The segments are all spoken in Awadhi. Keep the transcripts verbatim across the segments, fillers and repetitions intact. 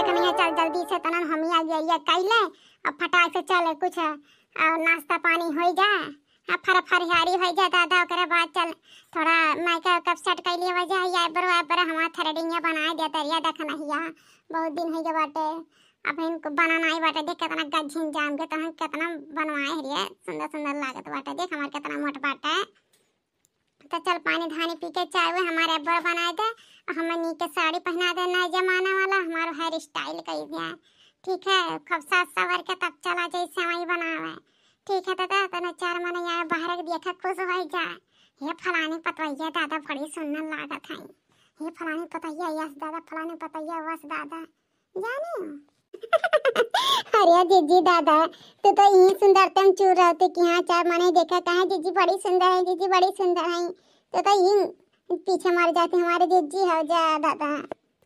कन्हैया, चल जल्दी से, तनन हम ही आ गया, ये कैले, अब फटाक से चल कुछ, और नाश्ता पानी हो जाए, हाँ, फर फरियारी हो जाए दादा, ओकरे बाद चल थोड़ा makeup वेकअप set कर लिया वजह, ये eyebrow eyebrow हमार threading ये बनाए दे तरिया, देख नहीं यहाँ बहुत दिन हो गए बाटे, अब इनको बनाना ही बाटे, देख कितना गज्जिन जाम के तो हम कितना बनवाए हरिया, सुंदर सुंदर लागत बाटे, देख हमार कितना मोट बाटे। तो चल पानी धानी पी के चाय हुए हमारे अब्बर बनाए दे, और हमें नीक के साड़ी पहना दे नए जमाना वाला, हमारो hair style कर दिया, ठीक है, खूब साज सवर के तब चला जाए सेवई बनावे, ठीक है दादा। तने चार मने यहाँ बाहर के देखा खुश हो जाए, ये फलानी पतवैया दादा बड़ी सुंदर लागत है, ये फलानी पतैया यस दादा, फलानी पतैया वस दादा, जानी हो? अरे जिज्जी दादा, तू तो यही सुंदरता में चूर रहते कि हाँ चार मने देखा कहाँ जिज्जी बड़ी सुंदर है, जिज्जी बड़ी सुंदर है, तू तो यही पीछे मर जाते हमारे जिज्जी हो जा दादा।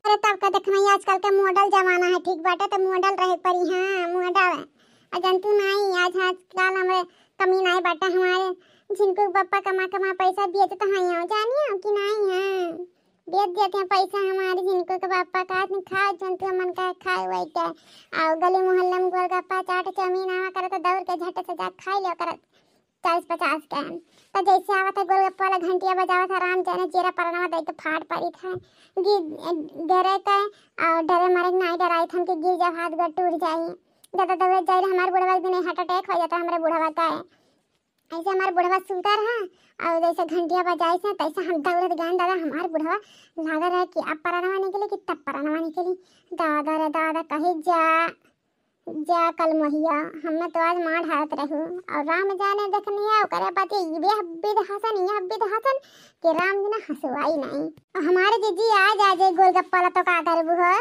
अरे तब का देखना, ये आजकल के model जमाना है, ठीक बाटे तो model रहे परी, हाँ model। और जानतू नहीं, आज आजकल हमारे कमी नहीं बाटे हमारे, जिनको पप्पा कमा कमा पैसा बेचत हैं, जानी हो कि नहीं है? बेच देते हैं पैसा हमारे, जिनको के बापा का आदमी खाओ, जौन तू मन का खाए वही के। और गली मोहल्ला में गोलगप्पा, चाट, चाउमीन आवा करे तो दौड़ के झट से जा खाई लिया करे चालीस पचास के। तो जैसे आवा था गोलगप्पा वाला घंटिया बजावा था, राम जाने जेरा परनवा दे के फाट पड़ी था। गिर, डरे के और डरे मारे के नहीं डराई था कि गिर जाओ, हाथ गोड़ टूट जाई। ज्यादा दौड़े जाए हमारे बुढ़वा के दिन heart attack हो जाता हमारे बुढ़वा का। ऐसे हमार बुढ़वा सुता रहा और जैसे घंटिया बजाइस ना, तैसे हम दौड़त गए दादा, हमार बुढ़वा लागा रहे कि अब परनवा निकली कि तब परनवा निकली। दादा रे दादा, कहे जा, जा कल मोहिया, हमें तो आज मार ढारत रहू। और राम जाने देखनी है, ओकरे बाद ये, ये बिद हसन, ये बिद हसन कि राम जी ना हंसुआई नहीं। और हमारे जिज्जी आज, आज ये गोलगप्पा वाला तो का करबू हो?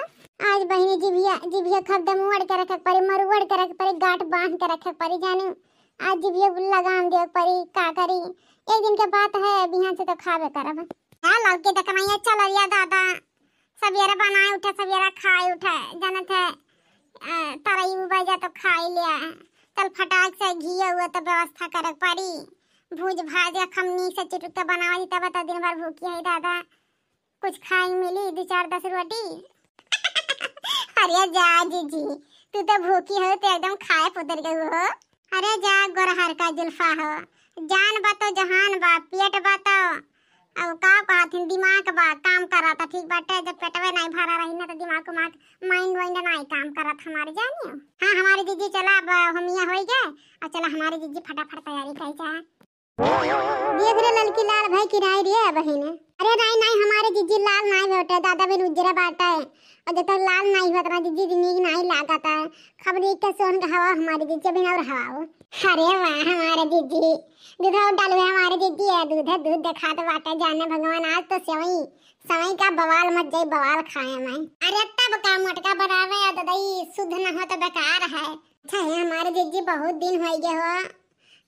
आज बहिनी जिभिया, जिभिया खब दम ओढ़ के रखे के पड़ी, मरु ओढ़ के रखे के पड़ी, गांठ बांध के रखे के पड़ी, जानी। आज जिभिया लगाम देवे के पड़ी, का करी? एक दिन के बात है, बिहान से तो खाबे करब। चल, अब के त कमाइया चल रिया दादा। सबेरे बनाए उठे, सबेरे खाए उठे, जानत है, अ, तरई उबा जा तो खाई लिया। चल फटाक से घी हुआ तो व्यवस्था करे के पड़ी। भूज भाज के खमनी से चुटुक के बनावा जी, तब तो दिन भर भूखी है दादा। कुछ खाई मिली, दो चार दस रोटी। अरे जा जिज्जी, तू तो भूखी हो, तो एकदम खाए पुदर गई हो। अरे जा गोरहर का जुल्फा हो, जान बा तो जहान बा, पेट बा तो। अब का कहत हन, दिमाग बा, काम करत, ठीक बाटे। जब पेटवे नहीं भरा रही ना, तो दिमाग उमाग, mind वाइंड नहीं काम करत हमारे, जानियो। हाँ, हमारे जिज्जी चला, अब हमिया होई गए, और चला हमारे जिज्जी फटाफट तैयारी करी जा। देख रे ललकी, लाल भई कि नाई रे बहिन। अरे नाई, नाई, हमारे जिज्जी लाल नाई बेटे, दादा बिन उज्जरा बाटे। और जब तक लाल नाई होत ना जिज्जी, नीक नाई लागत है। खबरी के सोन का हवा हमारे जिज्जी बिन और हवाओ। अरे वाह हमारे जिज्जी, दूध और डालू है हमारे जिज्जी है, दूध है, दूध दिखात बाटे, जाने भगवान आज तो सेवई, सेवई का बवाल मच जाई, बवाल खाए मैं। अरे तब का मोटका बनावे या ददई, शुद्ध न हो तो बेकार है। अच्छा है हमारे जिज्जी, बहुत दिन हो गए हो,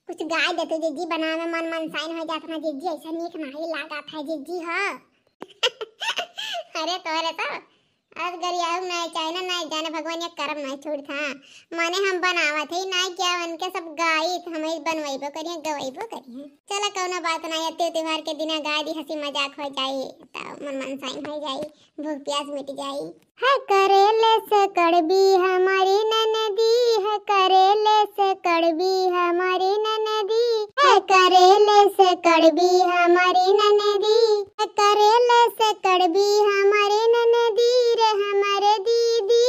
कुछ गाय देते जिज्जी, बनावे मन मनसाइन हो जात ना जिज्जी, ऐसा नीक नाही लागत है जिज्जी हो। अरे तोरे तो आज गरियाऊ ना चाहे ना, ना जाने भगवान ये करम ना छोड़ था। माने हम बनावत है ना क्या उनके सब गाई, हम ही बनवाइबो करिए, गवाइबो करिए। चला कौनो बात ना, ये त्योहार के दिन गाय दी, हंसी मजाक हो जाई, तो मन मनसाइन हो जाई, भूख प्यास मिट जाई। है करेले से कड़बी हमारी ननदी, है करेले से कड़बी हमारी ननदी, है करेले से कड़बी हमारी ननदी, है करेले से कड़बी हमारी ननदी रे हमारे दीदी,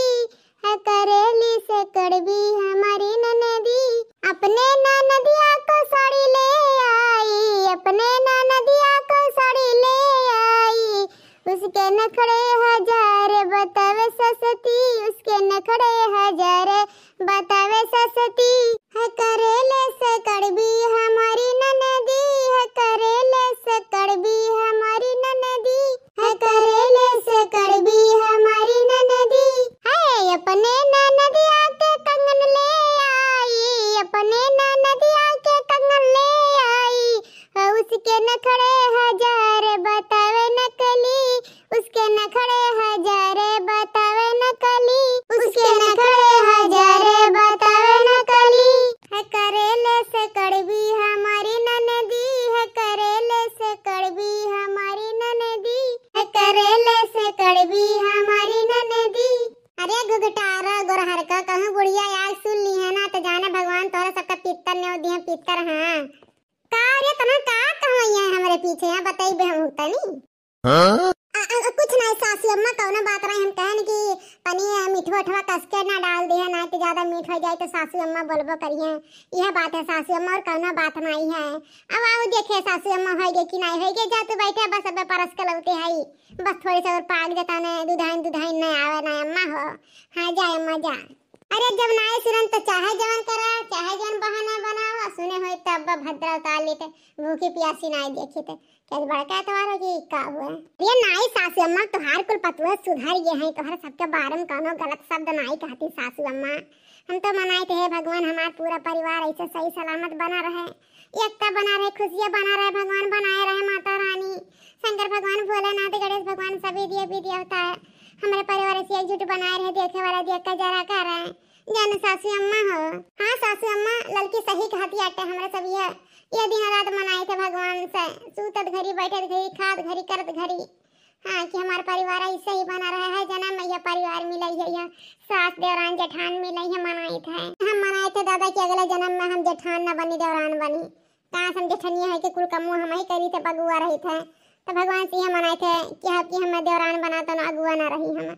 है करेली से कड़बी हमारी ननदी। अपने ननदिया को साड़ी ले आई, अपने ननदिया को साड़ी ले आई, उसके नखड़े हजार बतावे ससती, उसके नखड़े हजार बतावे ससती। है करेले से कड़बी हमारी ननदी, है करेले से कड़बी हमारी ननदी, है करेले से कड़बी हमारी ननदी। है अपने ननदिया के कंगन ले आई, अपने ननदिया के कंगन ले आई, उसके नखड़े हजार बतावे नकली, उसके नखड़े हजार बतावे नकली, उसके नखड़े गुटारा गोरहर का कहूँ बुढ़िया आग सुन ली है ना, तो जाने भगवान तोहरा सबका पित्तर नेव दिए, पित्तर। हाँ का रे, तना का कहवैया है हमरे पीछे, यहाँ बताइबे हम होता नहीं। हाँ? आ, आ, कुछ नहीं सासू अम्मा, कौनो बात नहीं। हम कहन कि पनीर मीठवा उठवा कस के ना डाल दिया, नहीं तो ज्यादा मीठ हो जाए तो सासू अम्मा बोलबो करिए। यह बात है सासू अम्मा, और कौनो बात नहीं है। अब आओ देखे सासू अम्मा होइगे कि नहीं होइगे। जा तू बैठे, बस अब परस के लौटे है, बस थोड़ी सा और पाक जाता ने, दुधाइन दुधाइन नहीं आवे ना अम्मा हो। हाँ जा अम्मा जा। अरे जब नाई सुनन तो चाहे जवन करा, चाहे जवन बहाना बनावा, सुने होई तब भद्रा उतार लेते, भूखी पियासी नाई देखी थे। क्या बड़का एतवार हो कि का हुआ? ये नाई सासू अम्मा, तोहार कुल पतुआ सुधर गए हैं, तोहरे सबके बारे में कौनो गलत शब्द नाई कहती सासू अम्मा। हम तो मनाइत है भगवान हमार पूरा परिवार ऐसे सही सलामत बना रहे, एकता बना रहे, खुशियाँ बना रहे, भगवान बनाए रहे माता रानी, शंकर भगवान, भोलेनाथ, गणेश भगवान, सभी देवी देवता है हमारे परिवार से एकजुट बनाए रहे, देखे वाला दिया का जरा कर रहे। जान सासू अम्मा हो। हाँ सासू अम्मा, ललकी सही कहती आटे, हमरा सब यह, यह दिन रात मनाइत है भगवान से, सूतत घड़ी, बैठत घड़ी, खात घड़ी, करत घड़ी। हाँ कि हमार परिवार ऐसे ही बना रहा है, जन्म में यह परिवार मिले है, यह सास देवरान जेठान मिले है, मनाइत है। हम मनाइत है दादा कि अगले जन्म में हम जेठान न बनी, देवरान बनी। कहाँ से हम जेठनिया है कि कुल कमो हम ही करी थे, बगुआ रही थे। तो भगवान से यह मनाइत है कि हम, कि हम देवरान बना तो ना अगुआ ना रही हम।